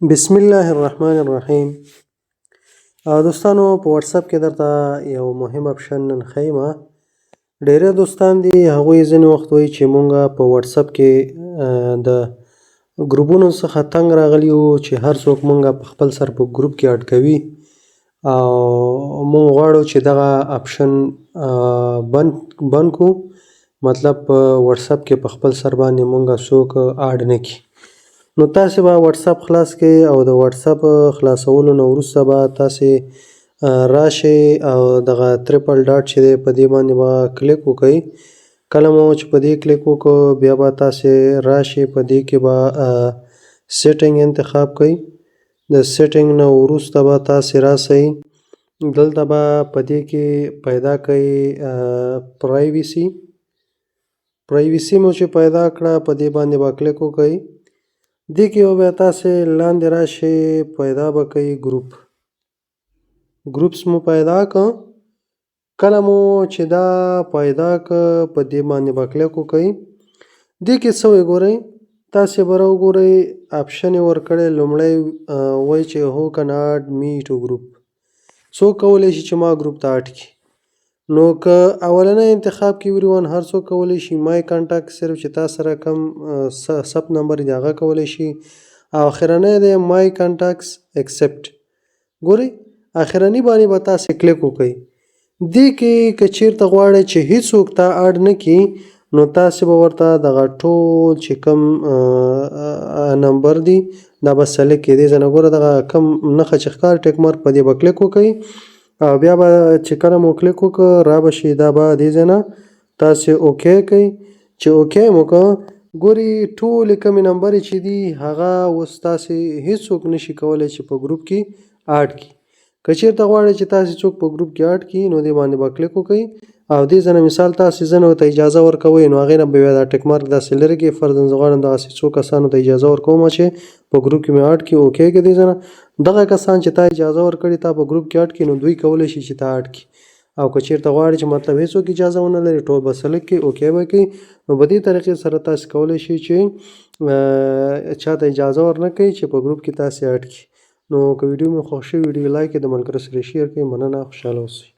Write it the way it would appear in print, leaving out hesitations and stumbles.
بسم الله الرحمن الرحیم. دوستانو، په واتساپ کې درته یو مهم اپشن نن ښیم. ډیری دوستان دي، هغوی ځینې وخت وایي چې مونږ په واتساپ کې د ګروپونو څخه تنګ راغلي یو، چې هر څوک مونږ په خپل سر په ګروپ کې اډ کوي او مونږ غواړو چې دغه اپشن بند کړو، مطلب په واتساپ کې په خپل سر باندې مونږ څوک اډ نه کړي. نو تاسې به واتساپ خلاص کړئ او د واتساپ خلاصولو نه وروسته به تاسې راشئ او دغه triple dot چې دی، په دې باندې به کلیک وکړئ. کله مو چې په دې کلیک وکړو، بیا به تاسې راشئ، په دې کې به setting انتخاب کړئ. د setting نه وروسته به تاسې راسئ، دلته به په دې کې پیدا کړئ privacy. Privacy مو چې پیدا کړه، په دې باندې به کلیک وکړئ. دې کې به بیا تاسې لاندې راشئ، پیدا به کړئ group. Groups مو پیدا کړ. کله مو چې دا پیدا کړ، په دې باندې به کلیک وکړئ. دې کې څه وایي ګورئ، تاسې به راوګورئ، اپشن یې ورکړی. لومړی وایي چې "Who can add me to group?" څوک کولی شي چې ما ګروپ ته اډ کړي؟ نو که اولنی انتخاب کې everyone، هر څوک کولی شي، my contact، صرف چې تا سره کوم ثبت نمبر دی، هغه کولی شي، او اخرنی دی my contacts except. ګورئ، اخرنی باندې به تاسې کلیک وکړئ. دې کې که چیرته غواړئ چې هیڅوک تا اډ نه کړي، نو تاسې به ورته دغه ټول چې کوم نمبر دی، دا به select کړئ. دې ځای نه ګوره، دغه کوم نښه چې ښکاري، tick mark، په دې به کلیک وکړئ او بیا به چې کله مو کلیک وکړ، را به شي دا به دې ځای نه تاسې okay کړئ. چې okay مو کړ، ګوري، ټولې کومې نمبرې چې دي، هغه اوس تاسې هیڅوک نشي کولی چې په ګروپ کې اډ کړي. که چیرته غواړئ چې تاسې څوک په ګروپ کې اډ کړي، نو دې باندې به کلیک وکړئ او دې ځای نه مثال تاسې ځینو ته اجازه ورکوئ، نو هغې نه به بیا دا tick mark داسې لرې کړئ. فرضاً زه غواړم دغسې څو کسانو ته اجازه ورکوم چې په ګروپ کې مې اډ کړي. Okay کړئ. دې ځای نه دغه کسان چې تا اجازه ورکړي تا په ګروپ کې اډ کړي، نو دوی کولی شي چې تا اډ کړي. او که چیرته غواړئ چې مطلب هیڅوک اجازه ونه لري، ټول به select کړي، okay به کړي. نو په دې طریقې سره تاسې کولی شئ چې چاته اجازه ورنه کړئ چې په ګروپ کې تاسې اډ کړي. نو که ویډیو مو خوښ شوي، ویډیو like کړئ، د ملګرو سره share کړئ. مننه، خوشحاله اوسئ.